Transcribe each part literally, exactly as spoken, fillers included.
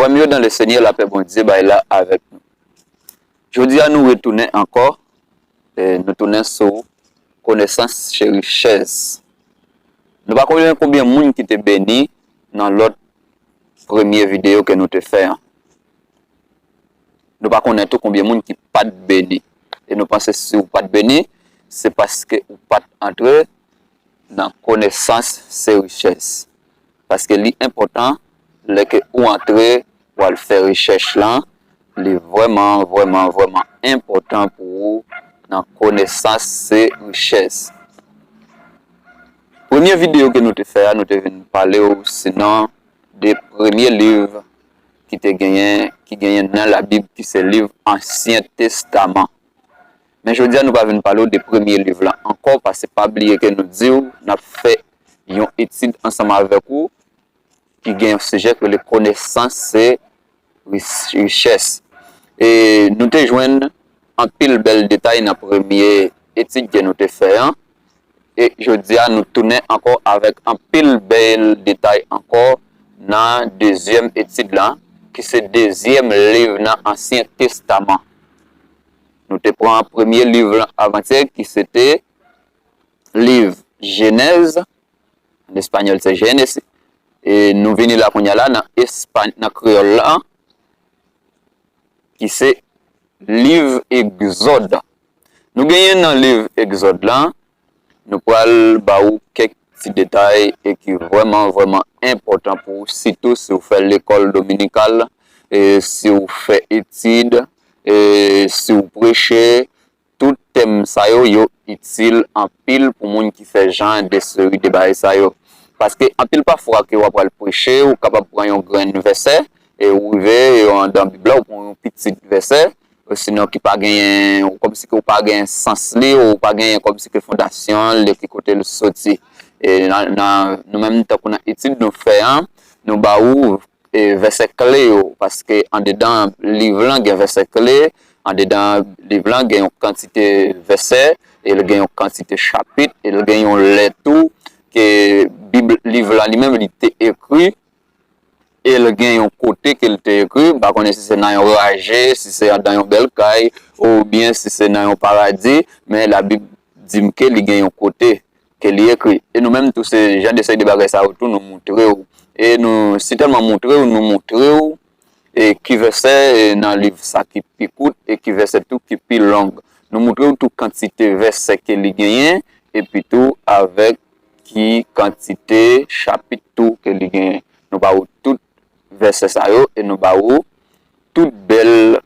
Frè m yo dan le Senyè, lapè Bondye bay la avèk nou. Jodi a nou retounen ankò, e nou tounen sou konesans se richès. Nou pa konnen konbyen moun ki te beni nan lòt premye videyo ke nou te fè an. Nou pa konnen tou konbyen moun ki pa t beni. E nou panse si w pa t beni, se paske ou pa t antre nan konesans se richès. Paske li enpòtan, lè ke ou antre pou al fè rechèch lan, li vrèman, vrèman, vrèman enpòtan pou ou nan konesans se richès. Premye videyo ke nou te fè a, nou te vin pale w sinon de premye liv ki te genyen, ki genyen nan Labib, ki se liv Ansyen Testaman. Men jodi a nou pa vin pale w de premye liv lan ankò, paske pa bliye ke nou di w n ap fè yon etid ansanm avèk ou ki gen yon sijè ki rele konesans se rich- richès. E nou te jwenn anpil bèl detay nan premye etid ke nou te fè an. E jodi a nou tounen ankò avèk anpil bèl detay ankò nan dezyèm etid lan, ki se dezyèm liv nan Ansyen Testaman. Nou te pran premye liv lan avantyè, ki se te liv Jenèz, an espanyòl se Génesis, e nou vini la kounye a la nan espa- nan kreyòl lan, ki se liv Egzòd. Nou genyen nan liv Egzòd lan, nou pral ba ou kèk ti detay e ki vrèman, vrèman enpòtan pou ou, sitou si w fè lekòl dominikal, e si w fè etid, e si w preche, tout tèm sa yo, yo itil anpil pou moun ki fè jan de seri de bagay sa yo. Paske anpil pafwa ke w ap pral preche, ou kapab pran yon grenn vèsè, e ou rive yo andan Bib la, ou pran yon pitit vèsè, osinon ki pa genyen, ou kòmsi ke ou pa genyen sans li, ou pa genyen kòmsi ke fondasyon li, ki kote l soti. E nan, nan, nou menm tankou nan etid nou fè an, nou ba ou e, vèsè kle yo, paske andedan liv lan gen vèsè kle, andedan liv lan gen yon kantite vèsè, e l gen yon kantite chapit, e l gen yon lè tou ke Bib, liv la li menm li te ekri, e l gen yon kote ke l te ekri, m pa konnen si se nan yon raje, si se andan yon bèl kay, oubyen si se nan yon paradi, men Labib di m ke li gen yon kote ke li ekri. E nou menm tou, se jan de seri de bagay sa yo tou nou moutre w. E nou sitèlman moutre w, nou moutre w e ki vèsè e nan liv sa ki pi kout e ki vèsè tou ki pi long. Nou moutre w tou kantite vèsè ke li genyen, epi tou avèk ki kantite chapit tou ke li genyen. Nou ba ou tout vèsè sa yo e nou ba ou tout bèl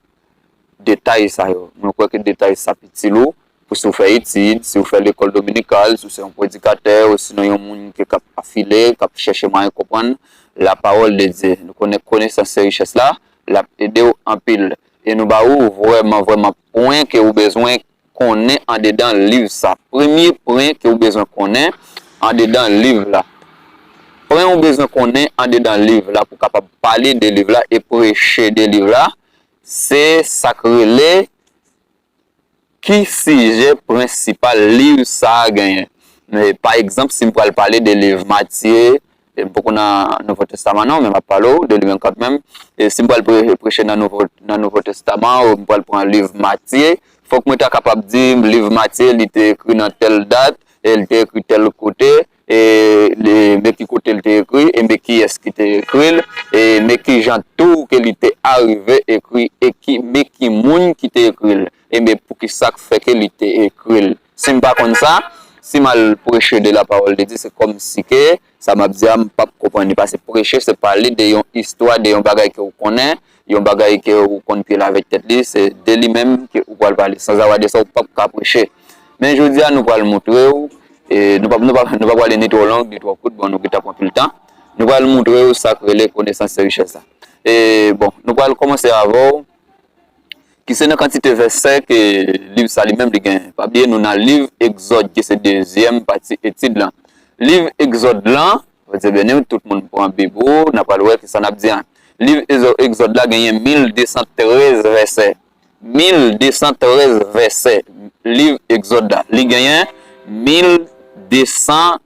detay sa yo. Nou kwè ke detay sa itil ou pou si w fè etid, si w fè lekòl dominikal, si w se yon predikatè, osinon yon moun ki k ap afile, k ap chèche mwayen konprann lapawòl de Dye. Nou konnen konesans se richès la, l ap ede w anpil. E nou ba ou vrèman, vrèman pwen ke ou bezwen konnen andedan liv sa. Premye pwen ke ou bezwen konnen andedan liv la. Pwen ou bezwen konnen andedan liv la pou w kapab pale de liv la e preche de liv la, se sa k rele ki sijè prensipal liv sa a genyen. E, pa egzanp, si m pral pale de liv Matye, e m poko nan Nouvo Testaman non, men m ap pale w de li menm kanmenm. E si m pral pre- preche nan Nouvo, nan Nouvo Testaman, ou m pral pran liv Matye, fòk mwen ta kapab di liv Matye, li te ekri nan tèl dat, e li te ekri tèl kote, e li, men ki kote l te ekri, e men kiyès ki te ekri l, e men ki jan tou ke li te arive ekri, e ki, men ki moun ki te ekri l, e men poukisa k fè ke li te ekri l. Si m pa konn sa, si m al preche de la parole de Dieu, se kòmsi ke sa m ap di a, m p ap konprann li. Paske preche, se pale de yon istwa, de yon bagay ke w konnen, yon bagay ke ou konn pye l avèk tèt li, se de li menm ke ou pral pale. Sanzawa de sa, ou p ap ka preche. Men jodi a, nou pral montre w, e nou p ap, nou p ap, nou p ap pale ni twò long, ni twò kout, bon, nou gentan pran anpil tan. Nou pral montre w sa k rele konesans se richès la. E, bon, nou pral kòmanse avè w, ki se nan kantite vèsè ke liv sa li menm li genyen. Pa bliye, nou nan liv Egzòd, ki se dezyèm pati etid lan. Liv Egzòd lan, Bondye beni w, tout moun pran Bib ou, n a pral wè kisa n ap di an. Liv Egzò- Egzòd la genyen mil de san trèz vèsè. Mil de san trèz vèsè. Liv Egzòd la, li genyen mil de san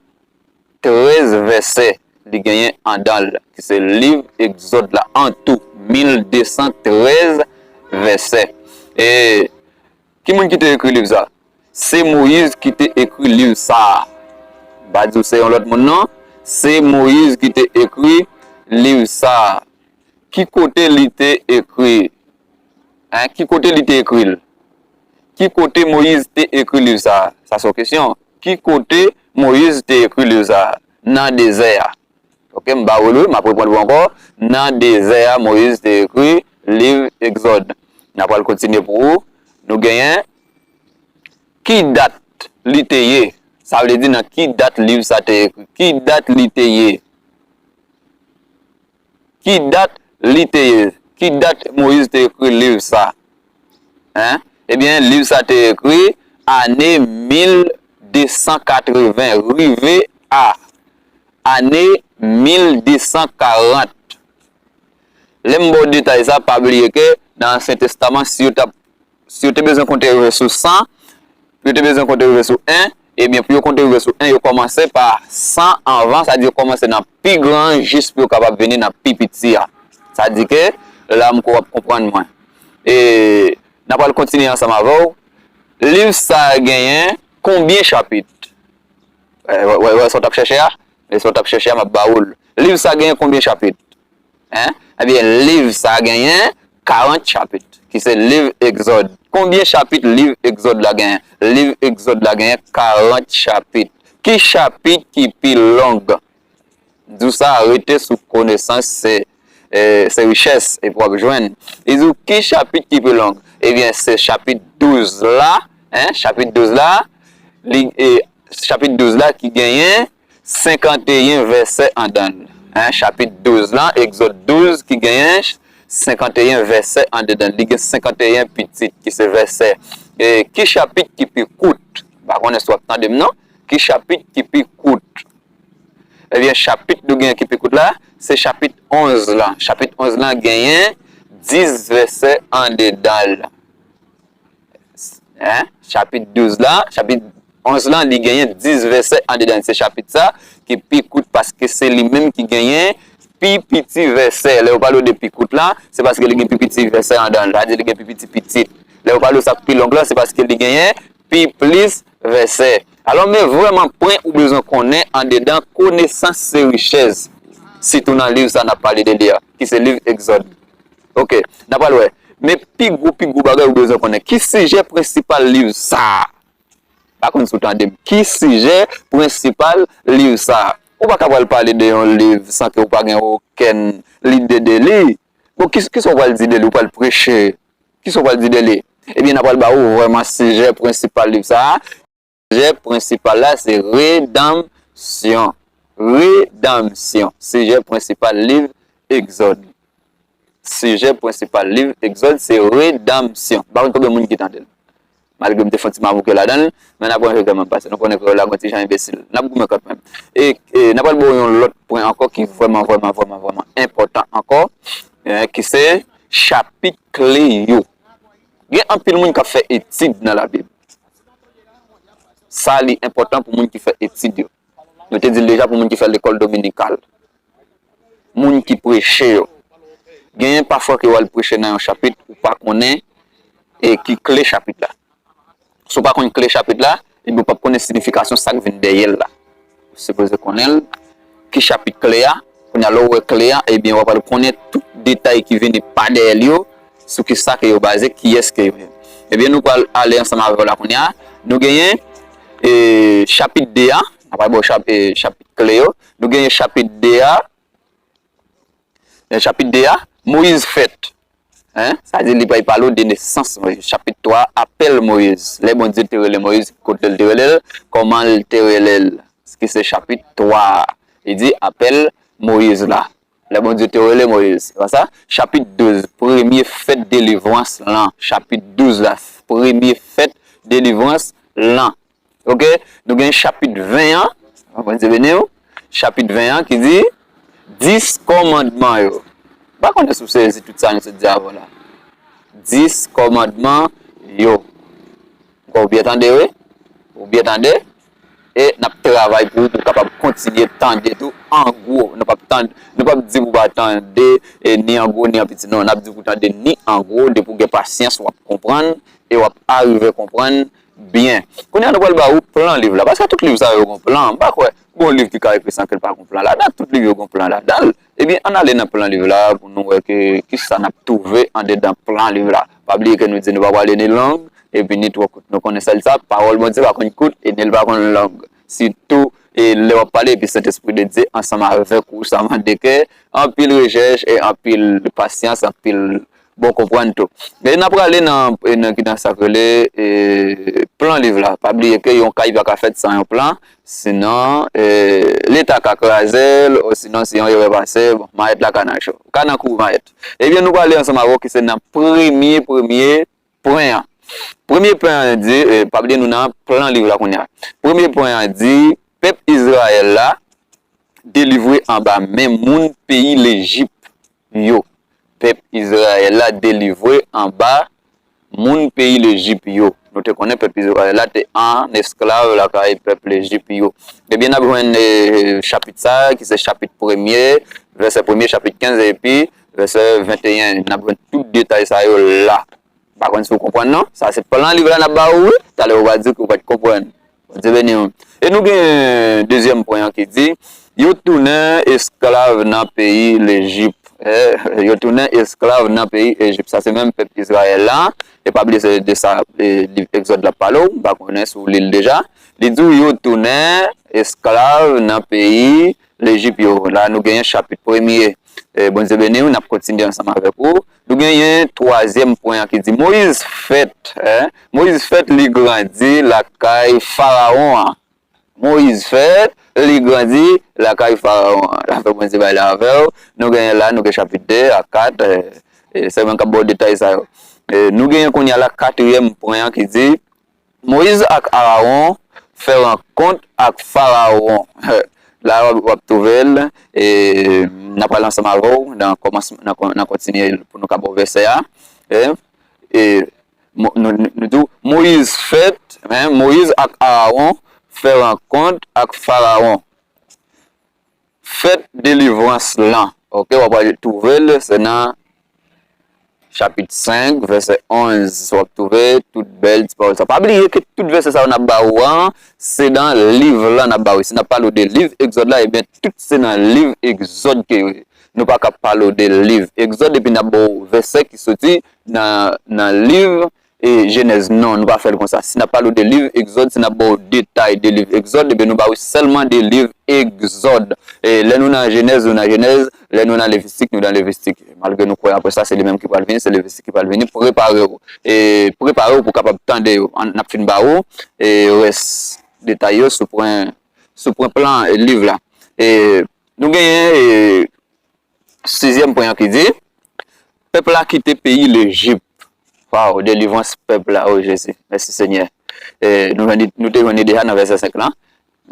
trèz vèsè. li genyen andan l, ki se liv Egzòd la, an tou, mil de san trèz vèsè. E ki moun ki te ekri liv sa? Se Moyiz ki te ekri liv sa a. M pa di w se yon lòt moun, non. Se Moyiz ki te ekri liv sa a. Ki kote li te ekri? Hein? Ki kote li te ekri l? Ki kote Moyiz te ekri liv sa a? Sa se yon kesyon. Ki kote Moyiz te ekri liv sa a? Nan dezè a. Ok, m ba ou l wi, m ap reprann pou ankò. Nan dezè a, Moyiz te ekri liv Egzòd. N a pral kontinye pou ou. Nou genyen ki dat li te ye. Sa vle di nan ki dat liv sa te ekri. Ki dat li te ye. Ki dat li te ye? Ki dat Moyiz te ekri liv sa? Hein? Ebyen, liv sa te ekri ane mil de san katreven rive a ane mil de san karant. Lè m ba w detay sa, pa bliye ke nan Ansyen Testaman, si yo t ap si yo te bezwen konte rive sou san, yo te bezwen konte rive sou en, ebyen, pou yo konte rive sou en, yo kòmanse pa san anvan, sa di yo kòmanse nan pi gran an jis pou yo kapab vini nan pi piti a. Sa di ke la m kwè w ap konprann mwen. E n a pral kontinye ansanm avè w. Liv sa a genyen konbyen chapit? Wè, wè, wè, wè sa w t ap chèche a? E sa w t ap chèche a, m ap ba ou l. Liv sa a genyen konbyen chapit? Hein? Ebyen, liv sa a genyen karant chapit, ki se liv Egzòd. Konbyen chapit liv Egzòd la genyen? Liv Egzòd la genyen karant chapit. Ki chapit ki pi long? M di w sa, rete sou konesans se, eh, se richès, epi w ap jwenn. Li di w, ki chapit ki pi long? Ebyen, se chapit douz la, hein, chapit douz la, li, eh, chapit douz la ki genyen senkanteyen vèsè andan l. Hein, chapit douz lan, Egzòd douz, ki genyen senkanteyen vèsè andedan l. Li gen senkanteyen pitit ki se vèsè. E ki chapit ki pi kout? M pa konnen si w ap tande m non. Ki chapit ki pi kout? Ebyen, chapit nou genyen ki pi kout la, se chapit onz lan. Chapit onz lan genyen dis vèsè andedan l. Hein? Chapit douz la, chapit onz lan, li genyen dis vèsè andedan. Se chapit sa ki pi kout paske se li menm ki genyen pi piti vèsè. Lè yo pale w de pi kout la, se paske li gen pi piti vèsè andan l. Sa di li gen pi piti pitit. Lè yo pale w sa k pi long lan, se paske li genyen pi plis vèsè. Alò, men vrèman pwen ou bezwen konnen andedan konesans se richès. Sitou nan liv sa n ap pale de li a, ki se liv Egzòd. Ok, n ap pral wè. Men pi gwo, pi gwo bagay ou bezwen konnen. Ki sijè prensipal liv sa a? Pa konn si w tande m. Ki sijè prensipal liv sa a? Ou pa ka pral pale de yon liv san ke w pa gen okenn lide de li. Bon, ki, kisa w pral di de li? Ou pral preche. Kisa w pral di de li? Ebyen, n ap pral ba ou vrèman sijè prensipal liv sa a. Sijè prensipal la se redanmsyon. Redanmsyon. Sijè prensipal liv Egzòd. Sijè prensipal liv Egzòd se redanmsyon. M pa konn konbyen moun ki tande l. Malgre m te fè yon ti mabouke ladan l, men n ap wè kòman l pase. Nou konnen kreyòl la gen yon ti jan enbesil. N ap goumen kanmenm. E, e n ap pral ba w yon lòt pwen ankò ki vrèman, vrèman, vrèman, vrèman enpòtan ankò, eh, ki se chapit kle yo. Gen anpil moun k ap fè etid nan Labib. Sa li enpòtan pou moun ki fè etid yo. Nou te di l deja pou moun ki fè lekòl dominikal. Moun ki preche yo. Genyen pafwa ke w al preche nan yon chapit, ou pa konnen e ki kle chapit la. Si w pa konn kle chapit la, ebyen w p ap konnen siyifikasyon sa k vin dèyè l la. Ou sipoze konnen l, ki chapit kle a, kounye a lè w wè kle a, ebyen w ap al konnen tout detay ki vini pa dèyè l yo, sou kisa ke yo baze, kiyès ke yo ye. Ebyen nou pral ale ansanm avè w la kounye a. Nou genyen, e, chapit de a, n ap pral ba w chap-, e, chapit kle yo. Nou genyen chapit de a, e, chapit de a, Moyiz fèt. Hein? Sa di li pral pale w de nesans Moyiz. Chapit twa, apèl Moyiz. Lè Bondye te rele Moyiz, ki kote l te rele l, kòman l te rele l. Ki se chapit twa a. Li di apèl Moyiz la. Lè Bondye te rele Moyiz. Se pa sa? Chapit douz, premye fèt delivrans lan. Chapit douz la, premye fèt delivrans lan. Ok? Nou gen chapit ven an. Bondye beni w. Chapit ven an ki di dis kòmandman yo. M pa konnen si w sezi tout sa nou sot di avè w la. Dis kòmandman yo. Ou byen tande, wi? Ou byen tande? E n ap travay pou ou, pou w kapab kontinye tande tou an gwo. Nou p ap tande, nou p ap di pou w pa tande, e, ni an gwo, ni an piti. Non, n ap di pou w tande ni an gwo, depi w gen pasyans, w ap konprann, e w ap arive konprann byen. Kounye a, nou pral ba ou plan liv la. Paske tout liv sa yo gon plan. M pa kwè gon liv ki ka ekri san ke l pa gon plan ladan l. Tout liv yo gon plan ladan l. Ebyen, ann ale nan plan liv la pou nou wè ke, kisa n ap twouve andedan plan liv la. Pa bliye ke nou di nou pa prale ni long, epi ni twò kout. Nou konnen sèl sa, pawòl Bondye pa konn kout, e ni l pa konn long. Sitou, e lè w ap pale, epi Sentespri de Dye ansanm avèk ou, sa mande ke anpil rechèch e anpil pasyans, anpil bon konprann tou. E n ap prale nan, nan ki nan sa k rele, e, plan liv la. Pa bliye ke yon kay pa ka fèt san yon plan, sinon, e, Leta ka kraze l, osinon si yon erè pase, bon, mayèt la ka nan cho. Ka nan kou mayèt. Ebyen, nou prale ansanm avè w ki se nan premye, premye pwen an. Premye pwen an di, e, pa bliye nou nan plan liv la kounye a. Premye pwen an di, pèp Izrayèl la delivre anba men moun peyi Lejip yo. Pèp Izrayèl la delivre anba moun peyi Lejip yo. Nou te konnen pèp Izrayèl la te an esklav lakay pèp Lejip yo. Ebyen, n ap jwenn, e, chapit sa a, ki se chapit premye, vèsè premye, chapit kenz, epi vèsè venteyen. N ap jwenn tout detay sa yo la. M pa konn si w konprann non. Sa se plan liv la n ap ba ou, wi. Talè ou va di ke w pa t konprann. Bondye beni w. E nou gen dezyèm pwen an ki di, yo tounen esklav nan peyi Lejip. Eh, yo tounen esklav nan peyi Ejip. Sa se menm pèp Izrayèl la. E pa bliye se de sa, e, liv Egzòd la pale w. M pa konnen si w li l deja. Li di w yo tounen esklav nan peyi Lejip yo. La nou genyen chapit premye. E, Bondye beni w, n ap kontinye ansanm avèk ou. Nou genyen twazyèm pwen an ki di, Moyiz fèt, eh, Moyiz fèt, li grandi lakay Farawon an. Moyiz fèt, li grandi lakay Farawon an. Lapè Bondye bay la avè w. Nou genyen la, nou gen chapit de a kat, e, e, se mwen k ap ba w detay sa yo. E, nou genyen kounye a la katriyèm pwen an ki di, Moyiz ak Arawon fè rankont ak Farawon. La w ap, w ap twouve l, e n ap pral ansanm avè w nan kòmans-, nan kon-, nan kontinye pou nou ka ba w vèsè a. E, e, Mo-, nou, nou, nou di w, Moyiz fèt, men, Moyiz ak Arawon fè rankont ak Farawon. Fèt delivrans lan. Oke, w ap al twouve l, se nan chapit senk, vèsè onz, w ap twouve tout bèl ti pawòl sa. Pa bliye ke tout vèsè sa yo n ap ba ou an, se nan liv lan n ap ba ou. Si n ap pale w de liv Egzòd la, ebyen, tout se nan liv Egzòd ke yo ye. Nou pa ka pale w de liv Egzòd epi n ap ba w vèsè ki soti nan, nan liv e Jenèz. Non, nou pa fè l konsa. Si n ap pale w de liv Egzòd, si n ap ba w detay de liv Egzòd, ebyen nou ba w sèlman de liv Egzòd. E lè nou nan Jenèz, nou nan Jenèz. Lè nou nan Levitik, nou nan Levitik. Malgre nou kwè apre sa, se li menm ki pral vini, se Levitik ki pral vini. Prepare w. E prepare w pou w kapab tande yo. An, n ap fin ba ou, e, rès detay yo sou pwen, sou pwen plan, e, liv la. E nou genyen, e, sizyèm pwen an ki di, pèp la kite peyi Lejip. Waw, delivrans pèp la, o Jezi. Mèsi Senyè. E, nou jwenn li, nou te jwenn li deja nan vèsè senk lan,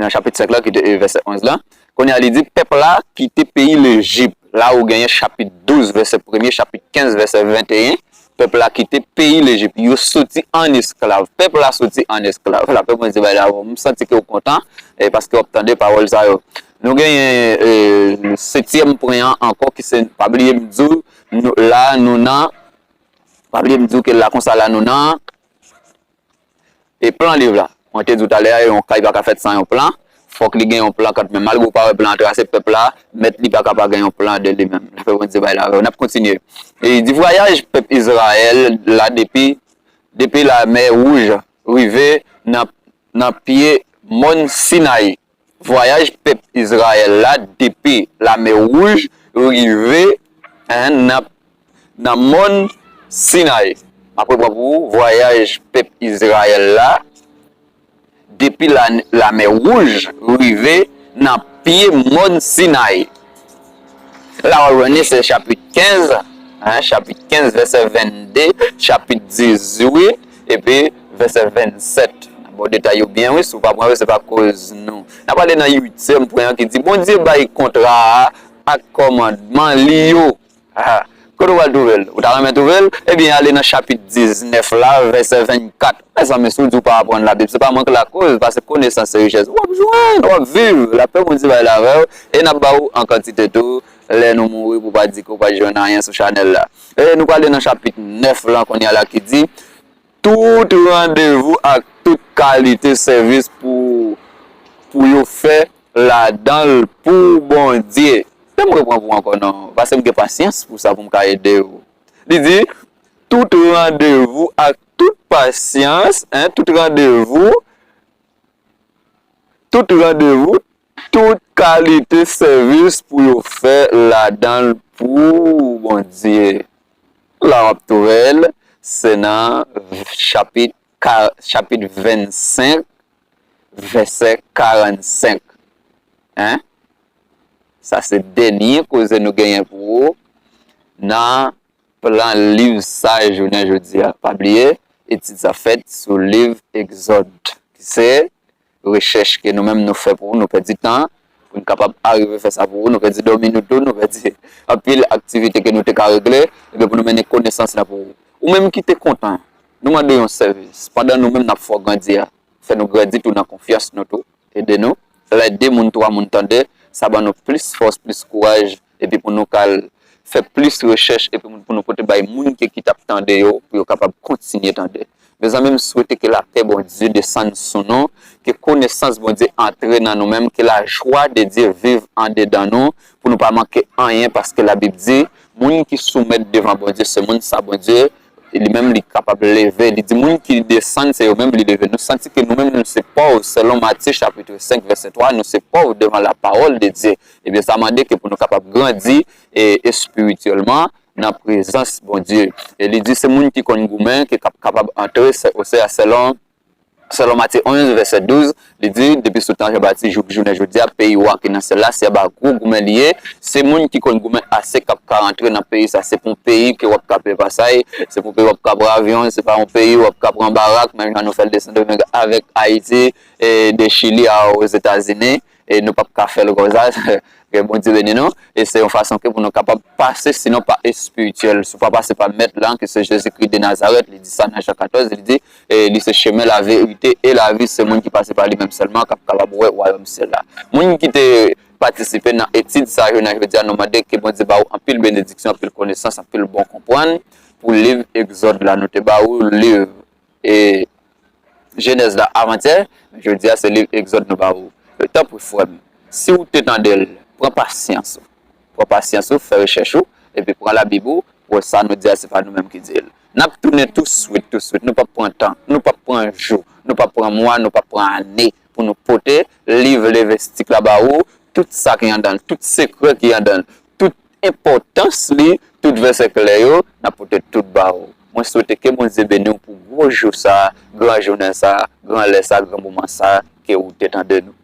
nan chapit senk lan, ki te, e, vèsè onz lan. Kounye a, li di, pèp la kite peyi Lejip. La ou genyen chapit douz, vèsè premye, chapit kenz, vèsè venteyen. Pèp la kite peyi Lejip. Yo soti an esklav. Pèp la soti an esklav. Lapè Bondye bay la avè w. M santi ke w kontan, e, paske w ap tande pawòl sa yo. Nou genyen, e, setyèm pwen an ankò ki se, pa bliye m di w, nou, la nou nan, pa bliye m di w ke la konsa la nou nan, e plan liv la. Mwen te di w talè a, yon kay pa ka fèt san yon plan. Fòk li gen yon plan kanmenm. Malgre w pa wè plan an trase, pèp la, mèt li pa ka pa gen yon plan de li menm. Lapè Bondye bay la avè w. N ap kontinye. E di vwayaj pèp Izrayèl la depi, depi Lamè Wouj rive nan, nan pye mòn Sinayi. Vwayaj pèp Izrayèl la depi Lamè Wouj rive, en, nan, nan mòn Sinayi. M ap repran pou ou, vwayaj pèp Izrayèl la depi la, Lamè Wouj rive nan pye mòn Sinayi. La w ap jwenn li, se chapit kenz, en, chapit kenz, vèsè vennde, chapit dizuit, epi vèsè vennsèt. Bon, detay yo byen, wi, si w pa pran yo, se pa koz nou. N ap ale nan uityèm pwen an ki di, Bondye bay kontra a ak kòmandman li yo. Ah, Kote w pral twouve l? Ou ta renmen twouve l? Ebyen, ale nan chapit diznèf la, vèsè vennkat. Mezanmi, si w di w pa aprann Labib, se pa mank lakoz, paske konesans se richès. W ap jwenn, w ap viv. Lapè Bondye bay la avè w, e n ap ba w an kantite tou. Lè nou mouri, pou w pa di ke w pa t jwenn anyen sou chanèl la. E nou prale nan chapit nèf lan kounye a la ki di, tout randevou ak tout kalite sèvis pou, pou yo fè ladan l pou Bondye. Kite m reprann pou ankò non, paske m gen pasyans pou sa pou m ka ede w. Li di, tout randevou ak tout pasyans, en, tout randevou, tout randevou, tout kalite sèvis pou yo fè ladan l pou Bondye. La w ap twouve l, se nan chapit, ka- chapit vennsenk, vèsè karannsenk. En? Sa se dènye koze nou genyen pou ou nan plan liv sa jounen jodi a. Pa bliye, etid sa fèt sou liv Egzòd, ki se rechèch ke nou menm nou fè pou ou, nou pèdi tan pou n kapab arive fè sa pou ou, nou pèdi dòmi nou tou, nou pèdi anpil aktivite ke nou te ka regle, ebyen pou nou mennen konesans la pou ou. Ou menm ki te kontan, nou mande yon sèvis, pandan nou menm n ap fè w grandi a, fè nou grandi tou nan konfyans nou tou, ede nou, lè de moun, twa moun tande, sa ban nou plis fòs, plis kouraj, epi pou nou ka al fè plis rechèch, epi pou nou pote bay moun ki, ki t ap tande yo, pou yo kapab kontinye tande. Mezanmi, m swete ke lapè Bondye desann sou nou, ke konesans Bondye antre nan nou menm, ke lajwa de Dye viv andedan nou, pou nou pa manke anyen, paske Labib di, moun ki soumèt devan Bondye, se moun sa Bondye, li menm li kapab leve. Li di, moun ki desann, se yo menm li leve. Nou santi ke nou menm, nou se pòv, selon Matye chapit senk, vèsè twa, nou se pòv devan lapawòl de Dye. Ebyen, sa mande ke pou nou kapab grandi e, espirityèlman nan prezans Bondye. E li di, se moun ki konn goumen, ki kap-, kapab antre, se, se a selon, selon Matye onz, vèsè douz, li di, depi sou tan Jan Batis jouk jounen jodi a, peyi wa ki nan syèl la, se anba gwo goumen li ye. Se moun ki konn goumen ase k ap ka rantre nan peyi sa. Se pa yon peyi ke w ap ka peye pasay, se pa yon peyi w ap ka pran avyon, se pa yon peyi w ap ka pran barak, menm jan nou fè l de Sendomeng avèk Ayiti, e de Chili a Ozetazini. E nou p ap ka fè l konsa, ke Bondye beni nou. E se yon fason ke pou nou kapab pase, sinon pa espirityèl. Si w pa pase pa Mèt la, ki se Jezikri de Nazarèt, li di sa nan Jan katòz, li di, e li se chemen, laverite e lavi, se moun ki pase pa li menm sèlman k ap kapab wè wayòm syèl la. Moun ki te patisipe nan etid sa jounen jodi a, nou mande ke Bondye ba ou anpil benediksyon, anpil konesans, anpil bon konprann pou liv Egzòd la. Nou te ba ou liv e Jenèz la avantyè, men jodi a se liv Egzòd nou ba ou. Tanpri frè m, si w te tande l, pran pasyans ou. Pran pasyans ou, fè rechèch ou, epi pran Labib ou, pou sa nou di a se pa nou menm ki di l. N ap tounen touswit, touswit. Nou p ap pran tan, nou p ap pran jou, nou p ap pran mwa, nou p ap pran ane pou nou pote liv Levestik la ba ou, tout sa ki anndan l, tout sekrè ki anndan l, tout enpòtans li, tout vèsè klè yo, n ap pote tout ba ou. Mwen swete ke Bondye beni w pou gwo jou sa, gran jounen sa, gran lè sa, gran moman sa ke ou te tande nou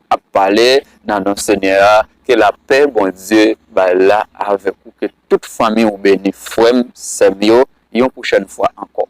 ap pale nan non Senyè a. Ke lapè Bondye bay la avèk ou, ke tout fanmi w beni, frè m, sè m yo, yon pwochèn fwa ankò.